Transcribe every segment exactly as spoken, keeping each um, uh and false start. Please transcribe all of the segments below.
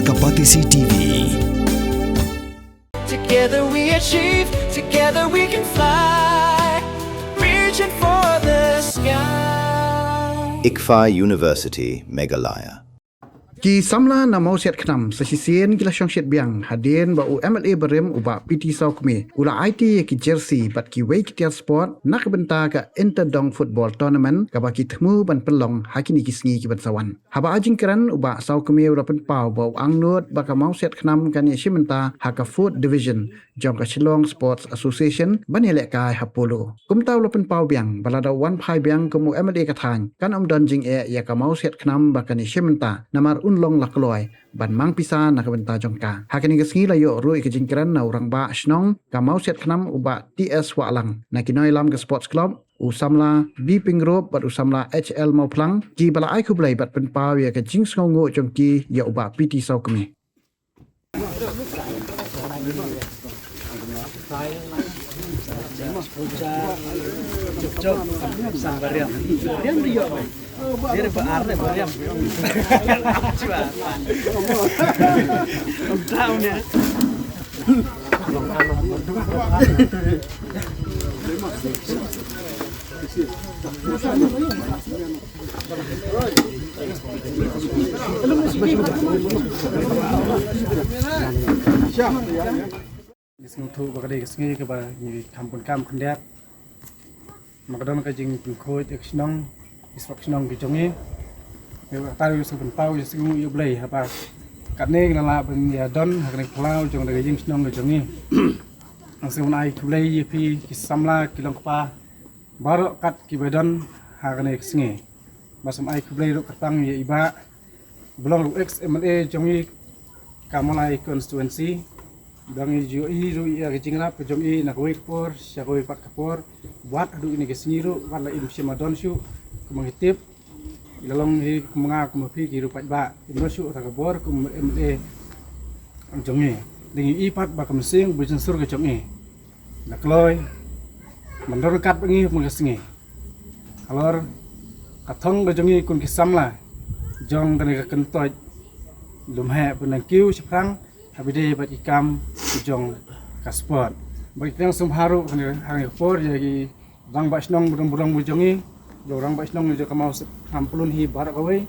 Ka Batesi T V. Together we achieve, together we can fly. Reaching for the sky. ICFAI University, Meghalaya. Ki samla na Mawsiat Khnam sa shisien ki la shongshit biang hadien ba u M L A barim u Bah P T Sawkmie u la aiti ïa ki jersey bad kiwei ki tiar sport na ka bynta ka Inter Dong Football Tournament kaba ki thmu ban pynlong ha kine ki sngi ki ban sa wan. Haba ai jingkren u Bah Sawkmie u la pynpaw ba u angnud ba ka Mawsiat Khnam kan ïashim bynta ha ka Fourth Division jong ka Shillong Sports Association ban ïalehkai ha polo. Kumta u la pynpaw biang ba lada u wan phai biang kum u M L A ka thaiñ kan ym don jingeh ïa ka Mawsiat Khnam ba kan ïashim bynta namar un long la kloi ban mang pisa na ka bynta jong ka. Ha kane ka sngi la ïoh ruh ïa ka jingkren na u Rangbah Shnong ka Mawsiat Khnam u Bah T S Wahlang, na ki nongïalam ka Sports Club, u samla B Pyngrope bad u samla H L Mawphlang, kiba la ai khublei bad pynpaw ïa ka jingsngewnguh jong ki ïa u Bah P T Sawkmie. Ngi sngewthuh ba ka dei ka sngi kaba ngi kham pun kam khyndiat. Ma ka don ka jingpynkhuid ïa ka shnong, ki surok shnong ki jong ngi. Ïa kata ruh sngewpynpaw ïa sngewthuh ïa U Blei haba katne ngi la lah ban ïa don ha kane ka phyllaw jong ka ïing shnong ka jong ngi. Ngi sngewbha ai khublei ïa phi ki samla ki long kpa baroh kat kiba don ha kane ka sngi. Ba sngewbha ai khublei ruh kyrpang ïa i Bah ba long ruh ex M L A jong ngi ka Mawlai constituency. Ba ngi ju ïohi ruh ïa ka jingïarap ka jong i na kawei ka por sha kawei pat ka por. Wat haduh kine ki sngi ruh wat la im shym don shuh kumba ngi tip. I la long hi kum nga kum phi ki ruh paidbah, im don shuh ha ka bor kum M L A jong ngi. Dang ïohi pat ba ka mynsiem ba jingsur ka jong i la kloi ban don ryngkat bad ngi ha ka sngi. Halor ka thong ka jong ngi kum ki samla jong kane ka kyntoit lum heh ban nang kiew shaphrang ha ba ïadei bad ki kam jong ka sport. Bad ki nang sngewbha ruh ha kane ka por ïa ki rangbah shnong ba dang burong ba jong ngi, ba rangbah shnong jong ka Mawsiat Khnam Pyllun hi baroh kawei.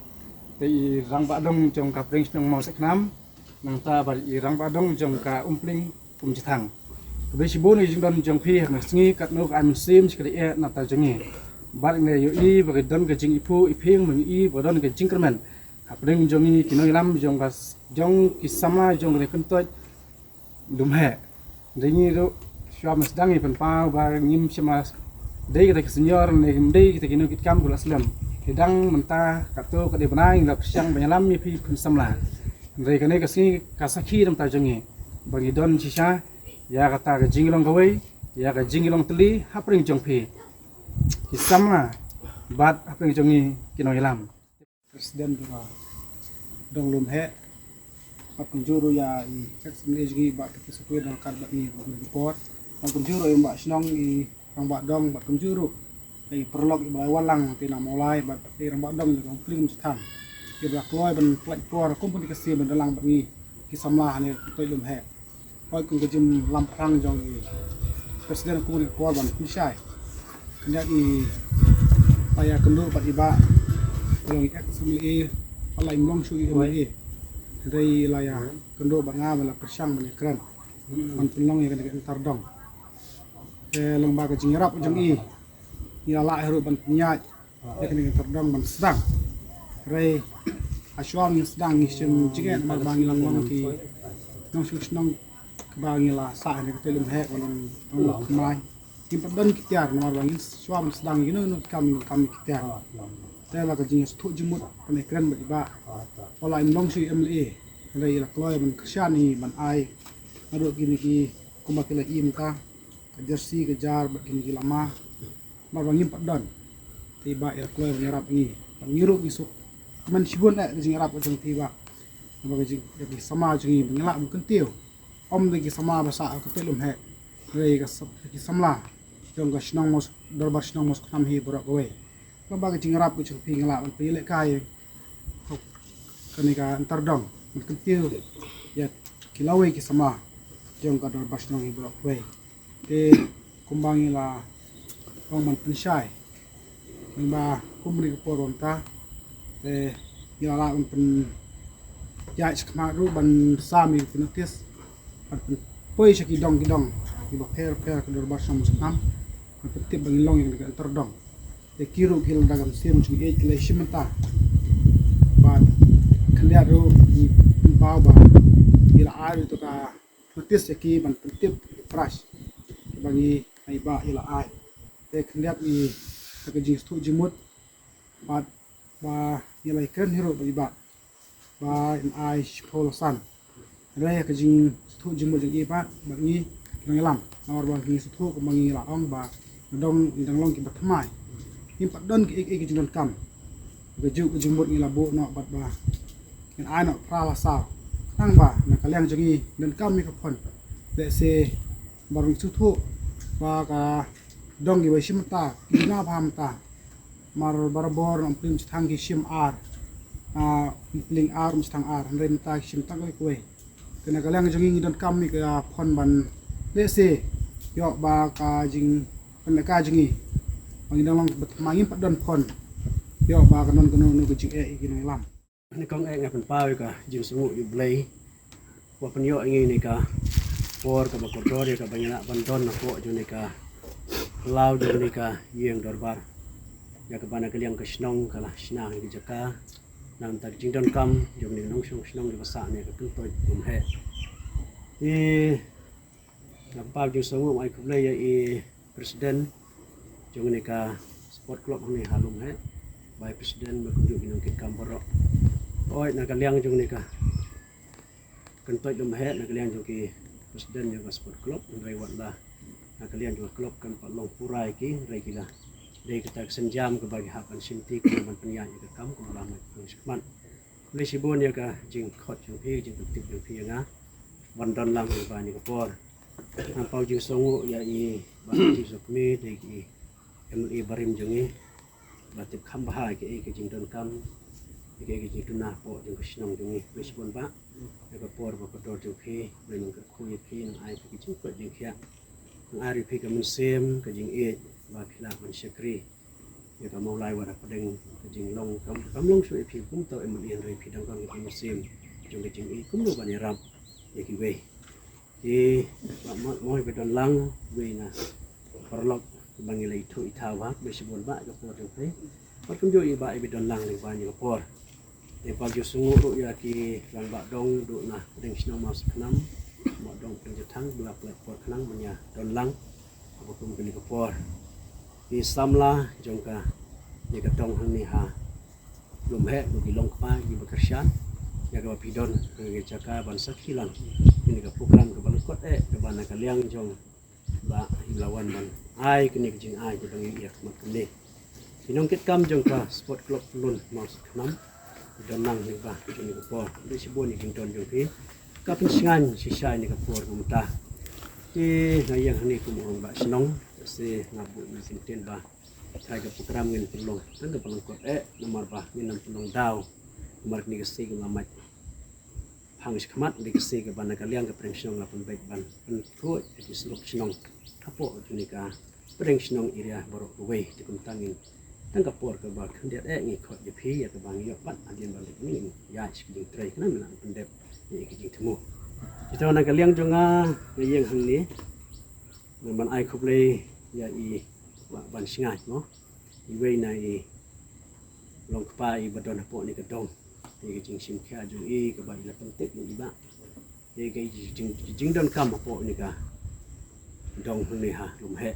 Te i rangbah dong jong ka Pdeng Shnong Mawsiat Khnam, nangta bad i rangbah dong jong ka Umpling Umjithang. Khublei shibun ïa ka jingdon jong phi ha kane ka sngi, katno ka ai mynsiem shi ka dei eh na ka bynta jong ngi. Bad ngi ïohi ba ka don ka jingiphuh iphieng, ngi ïohi ba ka don ka jingkyrmen hapdeng jong ngi ki nongïalam jong ka s-, jong ki samla jong kane ka kyntoit lum heh. Dei ngi ruh shuwa ban sdang ngi pynpaw ba ngim shym la dei kita ki senior ne ngim dei kita ki nongkitkam kiba la slem. Te dang mynta katto katne bnai ngi la pyrshang ban ïalam ïa phi ki khun samla. Hynrei kane ka sngi ka sakhi na ka bynta jong ngi ba ngi don shisha ïa kata ka jinglong kawei, ïa ka jinglong tylli hapdeng jong phi ki samla bad hapdeng jong ngi ki nongïalam. President jong ka Dong Lum Heh, bad kumjuh ruh ïa i ex M L A jong ngi Bah T K Sawkmie dang kat bad ngi ha kane ka por. Bad kumjuh ruh ïa i Rangbah Shnong, i Rangbah Dong, bad kumjuh ruh ïa i paralok iba la wan lang te na Mawlai, bad i Rangbah Dong jong ka Umpling Umjithang, iba la kloi ban pynlait por kum pyntikam ban don lang bad ngi ki samla ha kane ka kyntoit lum heh. Hooid, kum ka jinglam phrang jong i President kum ka por ban pynshai. Khyndiat i la ïakynduh bad i Bah, i long i ex M L A, la im long shuh i M L A. Hynrei i la ïakynduh bad nga ban la pyrshang ban ïakren ban pynlong ïa kane ka Inter Dong. Te lyngba ka jingïarap jong i, ngi la lah ruh ban pynïaid ïa kane ka Inter Dong ban sdang. Hynrei hashuwa ngin sdang ngi shim jingeh namar ba ngi la long ki nongshong shnong kaba ngi la sah ha kane ka kyntoit lum heh ba long tang la thymmai. Ngim pat don ki tiar namar ba ngin shuwa ban sdang ïa kino kino ki kam ngin kam ïa ki tiar. Te la ka jingïasngewthuh jingmut ban ïakren bad i Bah, wat la im long shuh i M L A, hynrei i la kloi ban kyrshan ïa ngi ban ai naduh kine ki kumba ki la im ka ka jersey, ka jar bad kine ki lama. Namar ba ngim pat don. Te i Bah i la kloi ban ïarap ïa ngi. Bad ngi ruh ngi sngewkmen shibun eh ka jingïarap ka jong phi Bah. Namar ka jing, ka jingsamla jong ngi ba ngi lah ban kyntiew. Ym dei ki samla ba sah ha ka kyntoit lum heh, hynrei ka sa-, ki samla jong ka shnong Maw-, dorbar shnong Mawsiat Khnam hi baroh kawei. Namar ba ka jingïarap ka jong phi ngi lah ban pynlehkai kane ka Inter Dong. Ban kyntiew ïa ki lawei ki samla jong ka Dorbar Shnong hi baroh kawei. Te kumba ngi la ong ban pynshai, ngi ba kum kane ka por mynta te ngi la lah ban pynïaid shakhmat ruh ban sam ïa ki notice ban pynpoi sha ki dong ki dong kiba pher pher ka Dorbar Shnong Mawsakhnam ban pyntip ba ngin long ïa kane ka ïing tardong. Te ki ruh ki la da ka mynsiem jingïeit ki la shim bynta. Bad khyndiat ruh ngi pynpaw ba ngi la ai ruh ïa ka notice ïa ki ban pyntip ïa ki prize ba ngi, ngi ba ïa la ai. Te khyndiat ngi da ka jingsngewthuh jingmut bad ba ngi la ïakren hi ruh bad i Bah ba in ai shiphew la san. Hynrei ha ka jingsngewthuh jingmut jong i Bah bad ngi ki nongïalam, namar ba ngi sngewthuh kumba ngi la ong ba ngi dang, ngi dang long kiba thymmai. Ngim pat don kiei kiei ki jingdonkam. Kajuh ka jingmut ngi la buh noh bad ba ngin ai noh phra la saw. Khnang ba na ka liang jong ngi donkam ïa ka phone. Lehse baroh ngi sngewthuh ba ka dong kiba shim bynta ki duna bha mynta. Mar barabor na Umpling Umsthang ki shim ar, ah, Umpling ar, Umsthang ar, hynrei mynta ki shim tang kawei kawei. Te na ka liang jong ngi ngi donkam ïa ka phone ban lehse ïoh ba ka jing, ban ka jong ngi ba ngi dang long ba thymmai, ngim pat don phone. Ïoh ba ka don kano kano ka jingeh ïa ki nongïalam. Kane kong eh nga pynpaw ïa ka jingsngewnguh ïa U Blei ba pynïoh ïa ngi kane ka por kaba kordor ïa kaba ngi lah ban don hapoh jong kane ka law jong kane ka ïing dorbar, ïa kaba na ka liang ka shnong ka la shna ïa ka jaka na ka bynta ka jingdonkam jong kane ka nongshong shnong kaba sah ïa ka kyntoit lum heh. Te nga pynpaw jingsngewnguh, ai khublei ïa i president jong kane ka sport club hangne ha Lumheh, vice president bad kumjuh ki nongkitkam baroh. Oi, na ka liang jong kane ka kyntoit Lumheh, na ka liang jong ki president jong ka sport club, hynrei wat la na ka liang jong ka club kam pat long pura ïa ki, hynrei ki la dei kata ka sienjam kaba ki hap ban shimti, kaba ban pynïaid ïa ka kam kaba la mait shakhmat. Khublei shibun ïa ka jingkhot jong phi, jingpyntip jong phi ïa nga ban don lang lyngba kane ka por. Nga pynpaw jingsngewnguh ïa i Bah Chief Sokmi, dei i M L A barim jong ngi, ba tip kham bha ïa kaei ka jingdonkam, ïa kaei ka jingduna hapoh jong ka shnong jong ngi. Khublei shibun Bah ïa ka por ba kordor jong phi. Khublei nang kyrkhu ïa phi, nang ai phi ka jingkoit jingkhiah, nang ai ïa phi ka mynsiem ka jingïeit ba phi lah ban shakri ïa ka Mawlai wat hapdeng ka jinglong, kam, kam long shuh ïa phi kum uta u M L A, hynrei phi dang don ïa ka mynsiem jong ka jingïeit kumno ban ïarap ïa kiwei. Te Bah Mot Moh, ba don lang, wei na paralok ba ngi la ithuh ithaw ha, khublei shibun Bah ïa ka por jong phi. Bad kumjuh i Bah i ba don lang lyngba kane ka por. Te pynpaw jingsngewnguh ruh ïa ki rangbah dong duh na pdeng shnong Mawsakhnam, rangbah dong pdeng Jyrthang, ba la pynlait por khnang ban ïa don lang hapoh kum kane ka por. Ki samla jong kane ka dong hangne ha Lumheh, ba ki long kpa kiba kyrshan ïa kaba phi don ha kane ka jaka ban sakhi lang ïa kane ka program kaba lyngkot eh, kaba na ka liang jong Bah i ba la wan ban ai kane ka jingai kaba ngi ïa khmat kumne. Ki nongkitkam jong ka Sport Club Pyllun Mawsakhnam, don lang lyngba kane ka por. Khublei shibun ïa ka jingdon jong phi. Ka pynshngaiñ shisha ïa kane ka por kumta. Te nga ïeng hangne kum u rangbah shnong, te nga buh ïa ka kyntien ba ka program ngin pynlong tang kaba lyngkot eh, namar ba ngin ym pynlong daw namar kane ka sngi ka la mait phang shakhmat, dei ka sngi kaba na ka liang ka pdeng shnong la pynbeit ban pynthuh ïa ki surok shnong hapoh kane ka pdeng shnong area baroh kawei. Te kumta ngin tang ka por kaba khyndiat eh ngi khot ïa phi ïa kaba ngi ïoh ban hadien ba leit ngin ïaid sha ki jingtrei khnang ngi pyndep ïa ki jingthmu. Te to na ka liang jong nga, nga ïeng hangne ban ai khublei ïa i Bah Ban Shngaid mo, iwei na i long kpa i ba don hapoh kane ka dong. Te ka jingshim khia jong i kaba i la pyntip ïa i Bah, te ka jing, jingdonkam hapoh kane ka dong hangne ha Lumheh.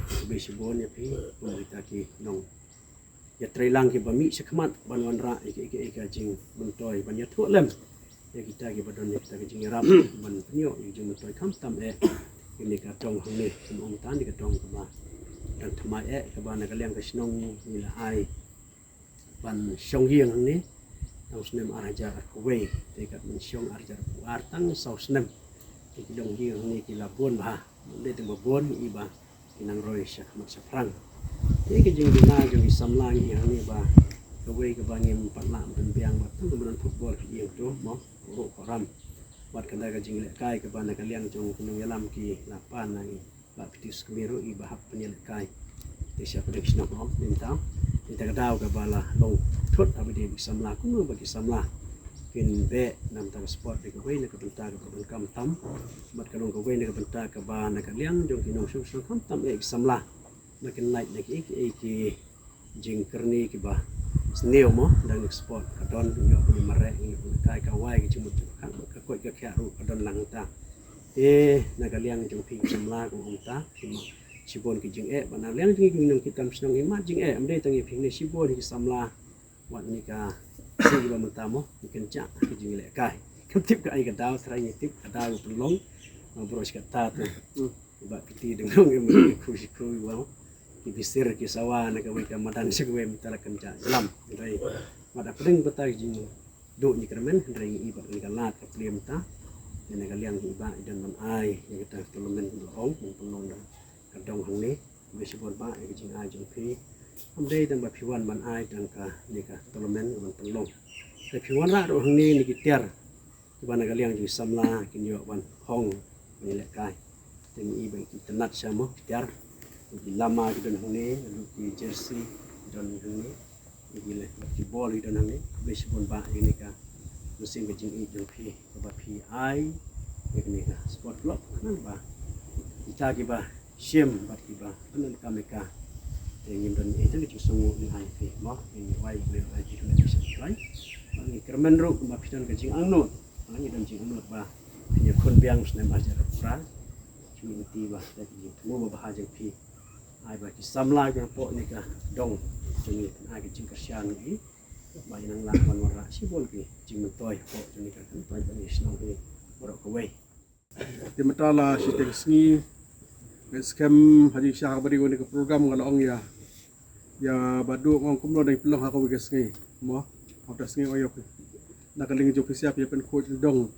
Khublei shibun ïa phi kum kita ki nongïatreilang kiba mih shakhmat ban wanrah ïa ka, ïa ka, ïa ka jingmyntoi ban ïathuh lem ïa kita kiba don ïa kita ki jingïarap ban pynïoh ïa ka jingmyntoi khamtam eh ïa kane ka dong hangne. Kum ong tang kane ka dong kaba dang thymmai eh, kaba na ka liang ka shnong ngi la ai ban shong ïing hangne tang snem ar hajar arphew wei, te katba shong ar hajar arphew ar tang saw snem. Te ki dong ïing hangne ki la bun bha, lehse ba bun i ba ki nang roi shakhmat shaphrang. Te ka jingduna jong ki samla ngi hangne ba Kawei kaba ngim pat lah ban biang bad tang ka madan football ka ïing to mo, ruh ka ram. Bad kata ka jinglehkai kaba na ka liang jong ki nongïalam ki la pan na i Bah Piti Skmir ruh i ba hap pynïalehkai. Te sha pdeng shnong ong mynta. Mynta ka daw kaba la long thut haba dei ki samla kumno ba ki samla kin beh na mynta ka sport dei kawei na ka bynta kaba donkam tam. Bad ka long kawei na ka bynta kaba na ka liang jong ki nongshong shnong khamtam eh ki samla. Na kin lait na ki ki ki jingkyrni kiba sniew mo dang sport ka don ïoh pynmareh ïoh pynkai ka wai ki jingmut jingpyrkhat ka koit ka khiah ruh ka don lang ta. Eh na ka liang jong phi samla ko ong ta ki ma shibun ki jingeh ba na liang jong ki nong ki tam shnong i ma jingeh am dei tang i phi ne shibun ki samla. Wat ni ka si ba mynta mo ni kan chak ki jinglehkai. Kam tip ka ai ka daw srai ni tip ka daw pynlong. Ma bro shi kata tu. Ba piti deng long em ki khushi khui wa ki bisir ki sawa na kawei ka madan shi kawei mynta la kan ja jlam. Dei wat da pdeng bata jing do ni kyrmen dei i ba ni ka lad ka plie mynta. Ïa na ka liang i ba i don ban ai ïa kita tournament la ong ban pynlong da ka dong hangne. Be shibun ba ïa ka jingai jong phi. Am dei dang ba phi wan ban ai dang ka ni ka tournament ban pynlong. Te phi wan ra ruh hangne ni ki tiar. Kiba na ka liang jong samla kin ïoh ban hong ban lehkai. Te ngi i ba ki tnat sha mo ki tiar. Ki lama ki don hangne, lalu ki jersey ki don hangne. Ki le ki bol ki don hangne. Be shibun ba ïa ni ka mynsiem ka jingïeit jong phi kaba phi ai ïa kane ka sport club nang ba kita kiba shim bad kiba pynlong kam ïa ka. Te ngim don ïa ka jingsngew ngi ai phi mo ngi wai ngi ai phi ngi ai phi. Ngi kyrmen ruh ba phi don ka jingangnud. Ngi don jingangnud ba ngi khun biang snem ar hajar arphew phra. Ki ngi ti ba da ki jingthmu ba bha jong phi. Ai ba ki samla ki hapoh ni ka dong jong ngi ai ka jingkyrshan ngi. Ba ngi nang lah ban wanrah shibun ki jingmyntoi hapoh jong ni ka kyntoit ba ngi shnong ngi baroh kawei. Te mynta la shiteng sngi nga skhem ha jingshisha ba dei kane ka program nga la ong ïa ïa ba duk ngong kumno dang pynlong ha kawei ka sngi mo. Hangta sngi ong ïa na ka liang jong phi sha phi ïa pynkhuid dong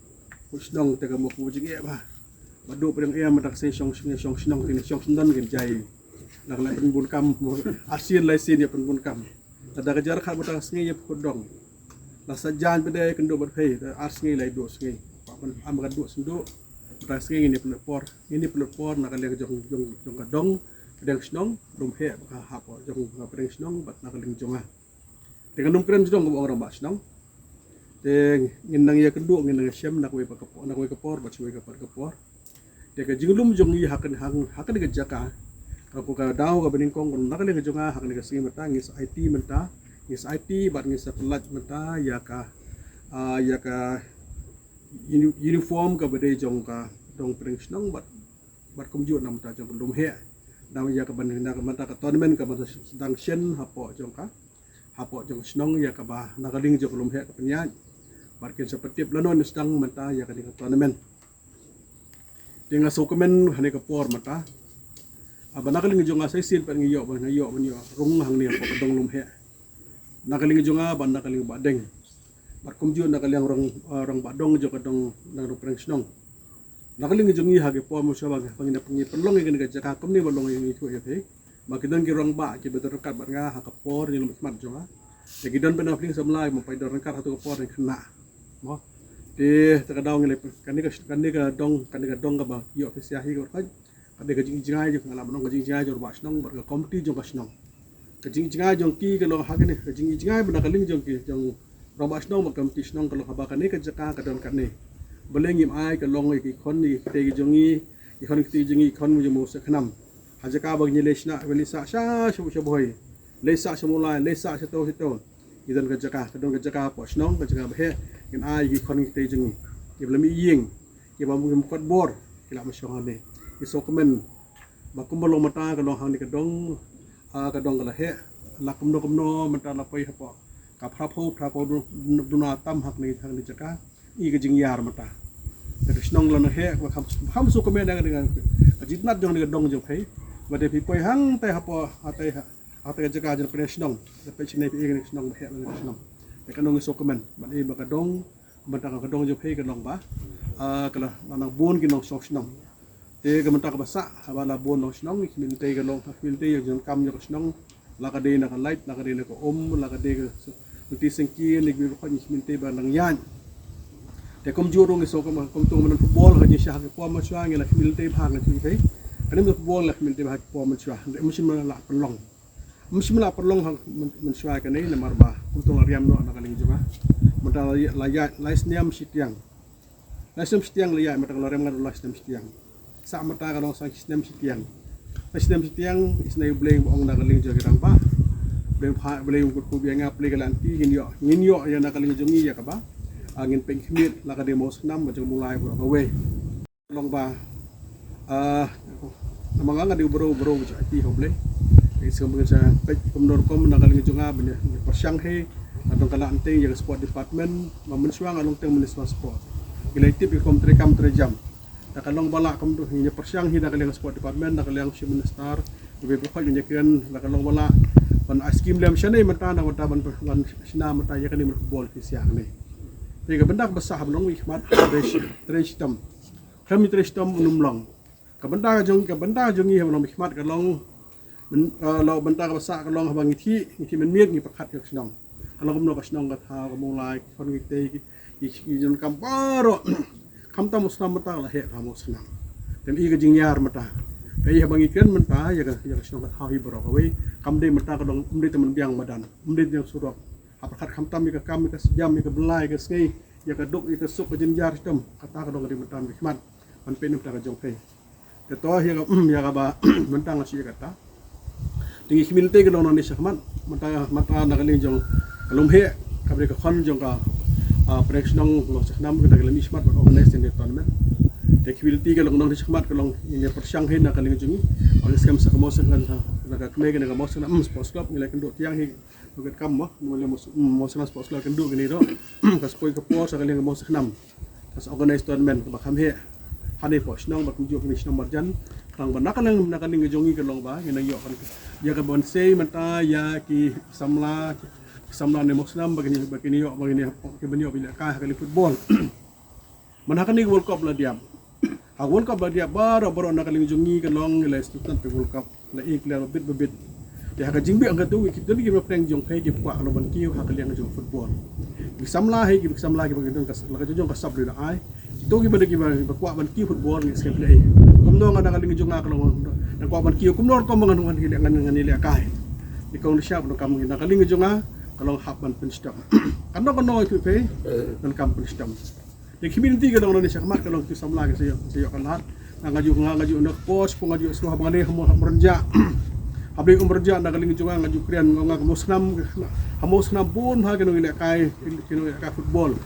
khuid shnong te ka mo khuid jingeh ba ba duk pdeng ïa mynta ka sngi shong sngi shong shnong kine shong shnong kin jai. La ka la pynbun kam mo arsien lai sien ïa pynbun kam. Lada ka jar khat bata ka sngi ïa pynkhut dong. La sa jan bad dei kynduh bad phei ar sngi lai duh sngi. Ba ban am ka duh sngi duh. Bata ka sngi ngin ïa pynlut por ngin ïa pynlut por na ka liang jong jong jong ka dong pdeng shnong lum heh ba ka hap jong ka pdeng shnong bad na ka liang jong nga. Te ka num kren jong ka ba ong rangbah shnong. Te ngin nang ïa kynduh ngin nang ïa shem na kawei ka por na kawei ka por bad shuwei ka por ka por. Te ka jinglum jong ngi ha kane ha kane ka jaka ka ko ka daw ka banyngkong na ka liang jong nga ha kane ka sngi mynta ngi sa aiti mynta ngi sa aiti bad ngi sa pynlait mynta ïa ka ïa ka uniform ka ba dei jong ka dong pdeng shnong bad bad kumjuh na mynta jong ka lum heh. Na ïa ka ban na ka mynta ka tournament ka ban sdang shen hapoh jong ka hapoh jong ka shnong ïa ka ba na ka liang jong ka lum heh ka pynïaid. Bad kin sa pyntip lano ne sdang mynta ïa ka ding ka tournament. Te nga sngewkmen ha ne ka por mynta. Ba na ka liang jong nga sa shisien pat ngi ïoh ba ngi ïoh ba ngi ïoh rung hangne hapoh ka dong lum heh. Na ka liang jong nga ba na ka liang ba deng. Bad kumjuh na ka liang rong rong ba dong jong ka dong na rong pdeng shnong. Na ka liang jong ngi ha ki por mo sha ba ngi pynlong ïa ka jaka kumne ba long ïa ngi thuh ïa phi. Ba ki don ki rangbah ki ba don ryngkat bad nga ha ka por ïa lum khmat jong nga. Te ki don bad na pdeng samla mo pai don ryngkat ha tu ka por ïa khynnah. Mo. Te ta ka daw ngi le kane ka kane ka dong kane ka dong ka ba ïoh phi sia hi ka ba ka dei ka jingjngai jong ka la ba dong ka jingjngai jong ba shnong ba ka komiti jong ka shnong. Ka jingjngai jong ki ka long ha kane ka jingjngai ba na ka liang jong ki jong rong ba shnong ba komiti shnong ka long ha ba kane ka jaka ka don kane. Ba leng ngim ai ka long ïa ki khon ïa ki te ki jong ngi ki khon ki te ki jong ngi ki khon jong mo sa khnam. Ha jaka ba ngi le shna ba le sa sha sha sha bhoi. Le sa sha mulai le sa sha to sha to. Ki don ka jaka ka don ka jaka po shnong ka jaka ba heh. Ngin ai ki khon ki te ki jong ngi ki ba lem ïing. Ki ba mungkin kot bor ki la ma shong hangne. Ki sngewkmen ba kumba long mynta ka long hangne ka dong ka dong ka la heh la kumno kumno mynta la poi hapoh ka phra phew phra ko duna tam hangne hangne jaka i ka jingïar mynta. Ka shnong la na heh ba kham kham sngewkmen ka ding ka jingnat jong ka dong jong phei ba dei phi poi hangtai hapoh hatai hatai ka jaka jong ka shnong da pei shnong phi i ka shnong ba heh ka shnong. Te ka nong sngewkmen ba i ba ka dong Ban ta ka dong jong phi ka long ba ka la nang bun ki nongshong shnong. Te ka mynta ka ba sah haba la bun nong shnong ki myntoi ka long ki myntoi jong kam jong ka shnong. La ka dei na ka light, la ka dei na ka um, la ka dei ka lynti syngkien, ne ki briew bakhot ngi khmih lynti ba nang ïaid. Te kumjuh ruh ngi sngew kumto, kumto mynta football ha ngi sha ha ki por mynshuwa ngi la khmih lynti bha ngi khmih lynti. Kane mynta football la khmih lynti bha ha ki por mynshuwa. Te ym shym la pynlong. Ym shym la pynlong ha mynta mynshuwa kane namar ba kumto la riam noh na ka liang jong nga. Mynta la ïaid, la ïaid lai snem shitiang. Lai snem shitiang la ïaid, mynta ka la riam nga la snem shitiang. Sa mynta ka long sa snem shitiang. Sa snem shitiang, isynei U Blei ba ong na ka liang jong ki rangbah. Blei pha, Blei u kut ku biang nga pli ka lynti, ngin ïoh, ngin ïoh ïa na ka liang jong ngi ïa kaba. Ah, ngin pynkhmih la ka dei Mawsynram, ba jong Mawlai baroh kawei. Long ba, ah, namar nga nga dei u bro, bro ba jong I T ha U Blei. Ngi sngewbha ban sa peit kumno rukom na ka liang jong nga ban ïa pyrshang hi. Nga dang ka la anting ïa ka sport department, ba mynshuwa nga long teng minister sport. Ngi la tip ïa ka kum treikam treijam. Da ka long ba lah kumto hi ngi pyrshang hi da ka liang sport department, da ka liang chief minister, U Blei ba khot ngi ïa kren, da ka long ba lah ban ai skim lem shane mynta, na mynta ban, ban shna mynta ïa kane football ki siang ne. Te ka bynta ba sah ba long wi khmat, trei shi-, trei shitom. Khlem trei shitom ym long. Ka bynta ka jong, ka bynta ka jong ngi haba long wi khmat ka long, byn-, eh, long bynta kaba sah ka long haba ngi thih, ngi thih mynmiet ngi pyrkhat ïa ka shnong. Ka long kumno ka shnong ka thaw, ka Mawlai, ki khon ki tei, ki, ki, ki jong kam baroh. Khamtam u Mawsynram mynta la heh ka Mawsynram. Te i ka jingïar mynta. Te i haba ngi kren mynta ïa ka, ïa ka shnong ka thaw hi baroh kawei. Kam dei mynta ka dong, ym dei te mynbiang madan, ym dei te jong surok. Hap pyrkhat khamtam ïa ka kam, ïa ka siam, ïa ka blai, ïa ka sngi, ïa ka duk, ïa ka suk, ka jynjar shitom. Kata ka dong ka dei mynta wi khmat. Ban pynlong ta ka jong phi. Te to ïa ka, ïa kaba mynta nga shu ïa kata. Te ngi khmih lynti ka long nangne shakhmat, mynta, mynta na ka liang jong ka Lumheh, kaba dei ka khon jong ka, ah, pyrshang shnong Mawsynram, ka dei ka liang shakhmat ban organize ïa ka tournament. Te khmih lynti ka long nangne shakhmat ka long ïa pyrshang hi na ka liang jong ngi. Ong skhem sa ka Mawsynram, na ka kmie ka na ka Mawsynram, mm, Sports Club, ngi la kynduh tiang hi. Ngi kam mo, mo le mo, mo sna sports la kynduh kini ro. Ka spoi ka por sa ka liang mo sa khnam. Ka sa organize tournament ba kham heh. Hane po shnong ba kumjuh kini shnong marjan. Klang ba na ka liang, na ka liang jong ngi ka long ba, ngi nang ïoh kan. Ïa ka ban sei mynta ïa ki samla, ki samla ne mo snam ba kini, ba kini ïoh, ba kini, ki ban ïoh ba ïa ka, ka liang football. Man ha kane ka World Cup la diam. Ha World Cup la diam baroh baroh na ka liang jong ngi ka long ngi la sdang peit World Cup. La ïeng player babit babit. Te ha ka jingbit ha ka tu ki don ki ba pdeng jong phi ki kwah ka long ban kiew ha ka liang jong football. Ki samla hi ki samla ki ba ki don ka la ka jong ka sap la ai. Ki to ki ba ki ba kwah ban kiew football ngi skhem phi. Kumno nga na ka liang jong nga ka long na kwah ban kiew kumno rukom ngan ngan ngan ngan lehkai. Ki kong shap no kam na ka liang jong nga ka long hap ban pynshitom. Kano kano ki phi ngan kam pynshitom. Ïa ki community ka dong na ni shakhmat ka long ki samla ki sa ïoh, sa ïoh ka lad. Nga nga ju nga nga ju na pos pun nga ju sngewbha ba nga ne ha mo ha Mawrynjah. Ha Blei Mawrynjah na ka liang jong nga nga ju kren nga nga ka Mawsnam. Ha Mawsnam bun ha ki nongïalehkai, ki nongïalehkai football.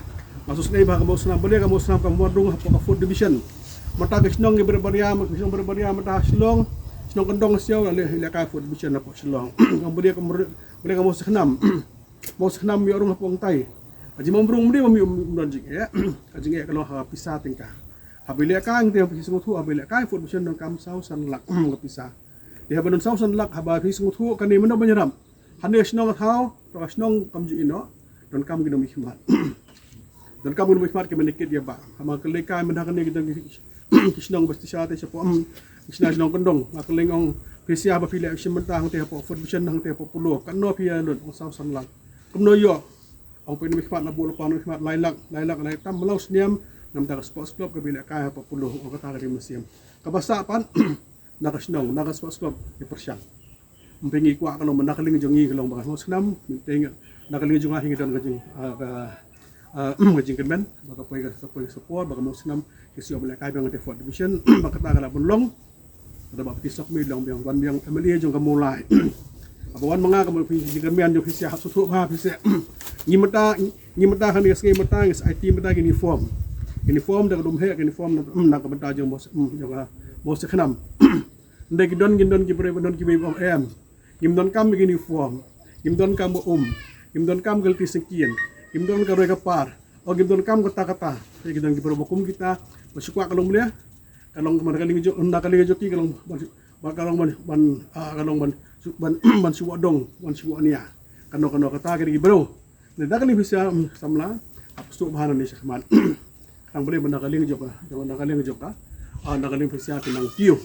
Nga sngewbha ka Mawsnam, balei ka Mawsnam ka Mawdung ha ka fourth division. Mynta ki shnong ki bar bar ïa, ki shnong bar bar ïa mynta ha Shillong. Shnong Kyndong Siaw la ïalehkai fourth division hapoh Shillong. Balei ka Mawr-, balei ka Mawsnam. Mawsnam ïoh rung hapoh Nongtai. Ka jingmamrung mdei ba mi um don jingeh. Ka jingeh ka long ha pisa tyngka. Haba ïalehkai te phi sngewthuh haba ïalehkai fourth division donkam saw san lak ka pisa. Te haba don saw san lak haba phi sngewthuh kane mynta ban ïarap. Hane shnong thaw, to ka shnong kam ju ïehnoh. Donkam ki nongmihkhmat. Donkam ki nongmihkhmat ki mynta kit ïa ba. Haba ka lehkai mynta kane ki don ki ki shnong ba stisha te shapoh, mm, ki shnong shnong Kyndong. Nga kylleng ong phi sha ba phi leh shim mynta hangte hapoh fourth division hangte hapoh Polo. Katno phi ïa lut ong saw san lak. Kumno ïoh. Ong phi nongmihkhmat na bun la pang nongmihkhmat lai lak, lai lak, lai tam mlaw snem. Namar ka sports club ka ba ïalehkai hapoh Polo. Ong kata ka dei mynsiem. Kaba sah pat na ka shnong, na ka sports club ïa pyrshang. Ym phi ngi kwah ka long ba na ka liang jong ngi ka long ba ka Mawsnam, mynta na ka liang jong nga hi ngi don ka jing, ah, ka, ah, ka jingkyrmen, ba ka poi ka, ka poi ka support, ba ka Mawsnam, ki shu ba lehkai ba nga te fourth division, ba kata ka la ban long. Kata ba phi sok mi long biang, wan biang M L A jong ka Mawlai. Ba wan ma nga ka Mawlai phi jingkyrmen jong phi sha hap sngewthuh ba phi sha. Ngi mynta, ngi mynta ha kane ka sngi mynta, ngi sa ai ti mynta ki uniform. Uniform da ka dum heh, ki uniform na, na ka bynta jong Maws, jong ka Mawsnam. Ynda ki don, ki don ki briew, don ki briew ba ym em. Ngim donkam ki uniform. Ngim donkam ba um. Ngim donkam ka lynti syngkien. Ngim don ka roi ka par. O ngim donkam kata kata. Te ki don ki briew ba kum kita. Ba shu kwah ka long mlien. Ka long man ka liang jong, na ka liang jong ki ka long ban, ban ka long ban, ban, ah, ka long ban, ban, ban shu wad dong, ban shu wad nia. Kano kano kata ki briew. Nda ka liang pisa, mm, samla, hap suk bha na ni shakhmat. Kang beli ba na ka liang jong ka, na ka liang jong ka. Ah, na ka liang pisa ki nang kiew.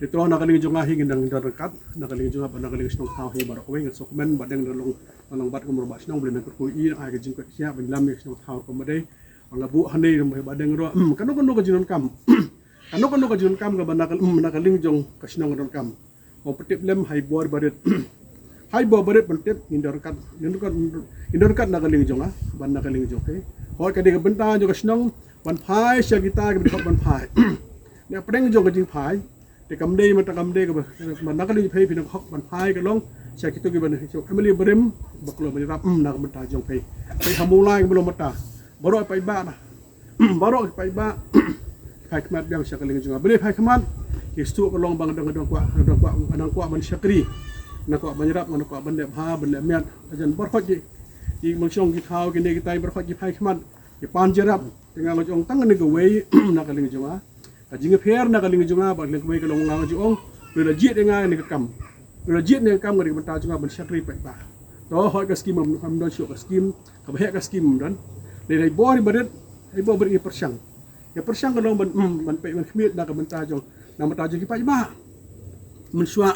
Te to na ka liang jong nga hi ngin dang don ryngkat na ka liang jong nga bad na ka liang shnong thaw hi baroh kawei, ngan sngewkmen ba dang da long, da long bad kum ruh ba shnong, ba lei na ka kyrkhu i ai ka jingkoit khiah ban lam ïa ka shnong thaw ruh kumba dei. Ba nga buh hangne ruh ba dang ruh kano kano ka jingdonkam, kano kano ka jingdonkam kaba na ka, na ka liang jong ka shnong ka donkam. Ong pyntip lem ha i bor barit, ha i bor barit pyntip, ngin don ryngkat, ngin don ryngkat, ngin don ryngkat na ka liang jong nga bad na ka liang jong phi. Hooid, ka dei ka bynta jong ka shnong ban phai sha kita kiba dei hok ban phai. Ne pdeng jong ka jingphai te kam dei mynta, kam dei kaba na ka liang jong phi, phi dei hok ban phai ka long sha kito kiba dei hok M L A barim ba kloi ban ïarap na ka bynta jong phi. Phi ha Mawlai kaba long mynta baroh paidbah na baroh ki paidbah, phai khmat biang sha ka liang jong nga. Balei phai khmat? Ki shu ka long ba nga dang, nga dang kwah, nga dang kwah, nga dang kwah ban shakri, nga kwah ban ïarap, nga kwah ban leh bha, ban leh miat. Hajan baroh ki, ki mynsiem, ki thaw, kine kitai baroh ki phai khmat, ki pan jyrap. Te nga nga jong tang kane kawei na ka liang jong nga. Ka jingïapher na ka liang jong nga bad liang kawei ka long nga nga jong. Phi la jied ïa nga kane ka kam, phi la jied ïa nga kane ka kam, ka dei ka bynta jong nga ban shakri paidbah. To hooid, ka skim ym don shuh, ka skim kaba heh, ka skim ym don. Dei dei bor barit, dei bor barit ngi pyrshang. Ngi pyrshang ka long ban, mm, ban peit ban khmied na ka bynta jong, na ka bynta jong ki paidbah. Mynshuwa,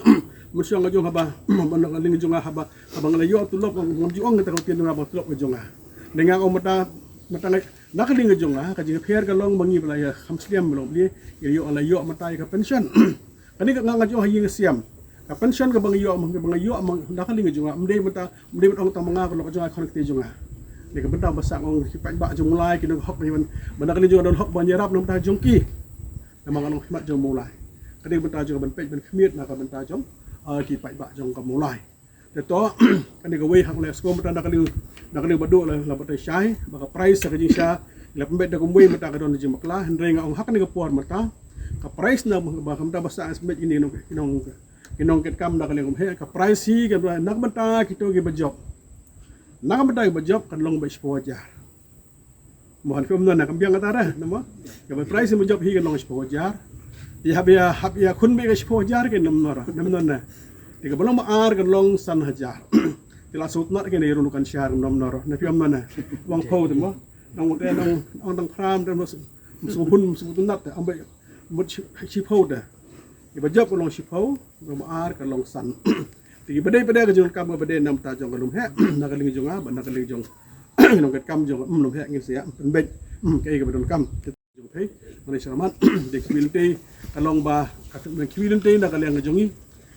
mynshuwa nga jong haba, haba na ka liang jong nga haba, haba nga la ïoh tulop, ngam ju ong kata ka ktien jong nga ba tulop ka jong nga. Dei nga ong mynta, mynta nga, na ka liang jong nga ka jingïapher ka long ba ngi ba la ïa kham slem ba long, ba la ïoh, la ïoh mynta ïa ka pension. Kane ka nga nga jong ha ïing ha sem. Ka pension kaba nga ïoh, ba nga ïoh na ka liang jong nga, ym dei mynta, ym dei ban ong tang ma nga, ka long ka jong nga, ka khon kti jong nga. Dei ka bynta ba sah, ong ki paidbah jong Mawlai ki donghok, ba na ka liang jong nga donghok ban ïarap na ka bynta jong ki. Namar nga long khmat jong Mawlai. Ka dei ka bynta jong nga ban peit ban khmied na ka bynta jong, ah, ki paidbah jong ka Mawlai. Te to, kane kawei ha ka leh sngewbha mynta na ka liang, na ka liang Bah Duh la, la batai shai ba ka prize ka jingsha la pynbeit da kumwei mynta ka don jingmyntoi, hynrei nga ong ha kane ka por mynta ka prize na ba mynta ba sah smet ine nong, nong, nong ket kam na ka liang kumheh, ka prize hi ka na ka bynta kito kiba jop. Na ka bynta kiba jop kan long ba shiphew hajar. Mo, phi ym don na, kam biang kata re, na mo. Kaba prize ba jop hi kan long shiphew hajar. Te hap ïa, hap ïa khun beit ka shiphew hajar kan ym don re, ym don re. Te kaba long ba ar kan long san hajar. Te la sut nat kan ïa rung kan shar kan ym don re. Na phi ym don na. Wan phew te mo. Nang te nang, nang dang phram te mo, sngewhun sngewthuh nat te, am beit mut shiphew te. Iba jop ka long shiphew, ba ar ka long san. Te iba dei, iba dei ka jingkam kaba dei na ka bynta jong ka lum heh, na ka liang jong nga bad na ka liang jong, nong ket kam jong, mm, lum heh, ngin sa ïa pynbeit, mm, kaei kaba donkam. Te jong phi, mane sha ka mat, dei khmih lynti ka long ba, ka khmih lynti na ka liang ka jong ngi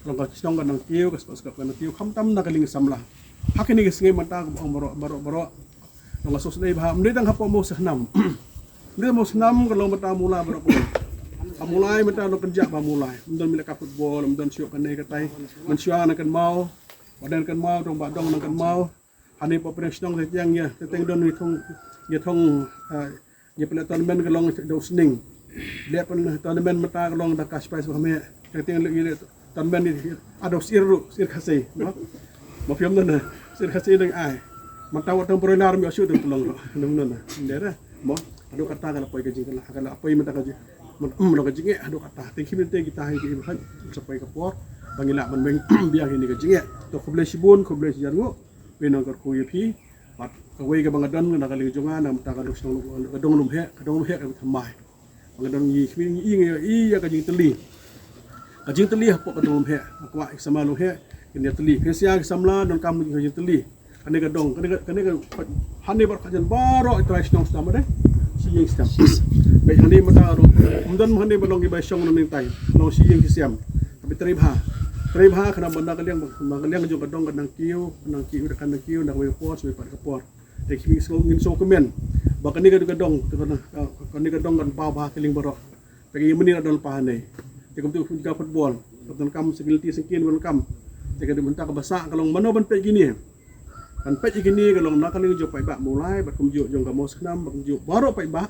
ka long ka shnong ka nang kiew, ka spah ka nang kiew, khamtam na ka liang samla. Ha kine ki sngi mynta ka ba ong baroh, baroh, baroh. Long ka sosdei bha, ym dei tang hapoh Mawsynram. Ym dei Mawsynram, ka long mynta Mawlai baroh kawei. Ka Mawlai mynta long kynjah bha Mawlai. Ym don mih la ka football, ym don shuh kane katai. Mynshuwa nang kynmaw, ba dang kynmaw, dong ba dong nang kynmaw. Hangne poh pdeng shnong te tiang ïa, te tiang don ïa thong, ïa thong, eh, ïa pynleh tournament ka long da u sning. Leh pynleh tournament mynta ka long da ka spice ba khmih. Te tiang leh ïa leh tournament ïa, ïa, ah, da u sir ruh, sir Khasi, mo. Mo phi ym don na, sir Khasi dang ai. Mynta wat tang broiler mi shu dang pynlong ruh. Ym don na. Ym dei re. Mo, haduh katta ka la poi ka jingkynlah, ka la poi mynta ka jing, mon, mm, long ka jingeh haduh katta. Te khmih te kita hi ki ba sa poi ka por ba ngi lah ban beng biang hi ni ka jingeh. To khublei shibun, khublei shihajar nguh. Phi nang kyrkhu ïa phi. Bad kawei kaba nga don na ka liang jong nga na mynta ka dong shnong, ka dong lum heh, ka dong lum heh ka thymmai. Ba nga dang ïa, ïa, ïa, ïa ka jingtylli. Ka jingtylli hapoh ka dong lum heh. Nga kwah ki samla lum heh kin ïa tylli. Phi sha ki samla donkam ka jingtylli. Kane ka dong, kane ka, kane ka, hangne baroh ka jan baroh i trai shnong stam dei. Shi ïing stam. Peit hangne mynta ruh. Ym don hangne ba long ki bai shong na nangtai. Long shi ïing ki sem. Tapi trei bha. Trei bha khnang ba na ka liang, ba na ka liang jong ka dong ka nang kiew, ka nang kiew, ka nang kiew, na kawei ka por sha kawei pat ka por. Te ki ngin sngewkmen ba kane ka dong, kane ka dong kan paw bha ki liang baroh. Te ki mynnin la don pa hangne. Te kumtu ka football, ka donkam security sngewkmen ba donkam. Te ka dei mynta kaba sah ka long mano ban peit kine. Ban peit kine ka long na ka liang jong paidbah Mawlai bad kumjuh jong ka Mawsynram bad kumjuh baroh paidbah.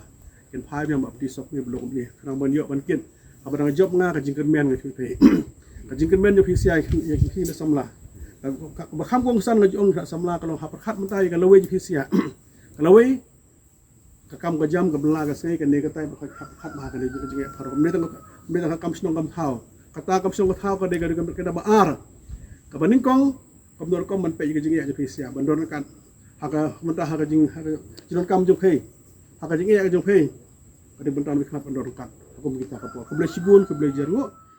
Kin phai biang ba phi sop ni ba long kumne. Khnang ban ïoh ban kit. Haba dang jop nga ka jingkyrmen nga shu phi. Ka jingkyrmen jong phi sha ïa ki, ïa ki na samla. Ka, ka, ba kham kongsan nga jong ka samla ka long ha pyrkhat mynta ïa ka lawei jong phi sha. Ka lawei, ka kam ka jam ka bylla ka sei kane katai ba khat khat ba kane ka jingeh pharok. Mynta tang, mynta tang ka kam shnong kam thaw. Kata kam shnong kam thaw ka dei ka dei ka ba ar. Kaba nyngkong, kam dor kam ban peit ïa ka jingeh jong phi sha ban dor kan. Ha ka mynta ha ka jing, ha ka jingdonkam jong phi. Ha ka jingeh jong phi. Ka dei ban tan wi khmat ban dor kan. Ka kum kita ka por. Khublei shibun, khublei shihajar nguh.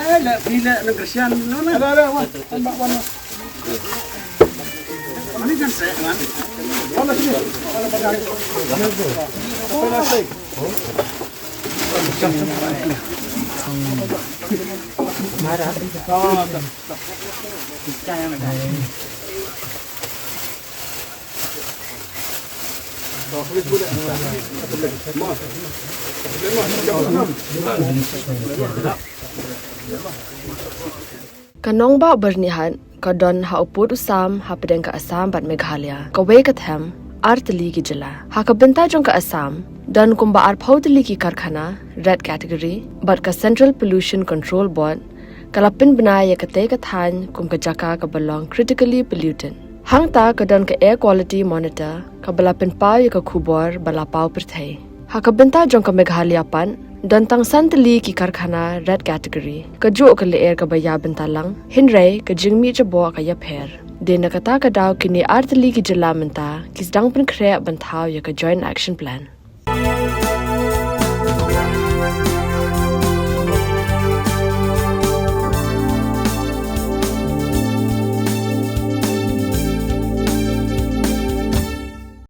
Eh, la pila na Christian no na. Ada ada wa. Tambah wa. Ani kan se man. Wa la sini. Wa la pakai. Wa la sini. Mara. Ka nongbah Byrnihat ka don ha u pud u sam hapdeng ka Assam bad Meghalaya, kawei ka them ar tylli ki jylla. Ha ka bynta jong ka Assam, don kumba arphew tylli ki karkhana red category, bad ka Central Pollution Control Board ka la pynbna ïa katei ka thaiñ kum ka jaka kaba long critically polluted. Hangta ka don ka Air Quality Monitor kaba la pynpaw ïa ka khubor ba la paw pyrthei. Ha ka bynta jong ka Meghalaya pat, don tang san tylli ki karkhana red category. Kajuh ka lyer kaba ïa bynta lang, hynrei ka jingmih jaboh ka ïapher. Dei na kata ka daw kine ar tylli ki jylla mynta ki sdang pynkhreh ban thaw ïa ka Joint Action Plan.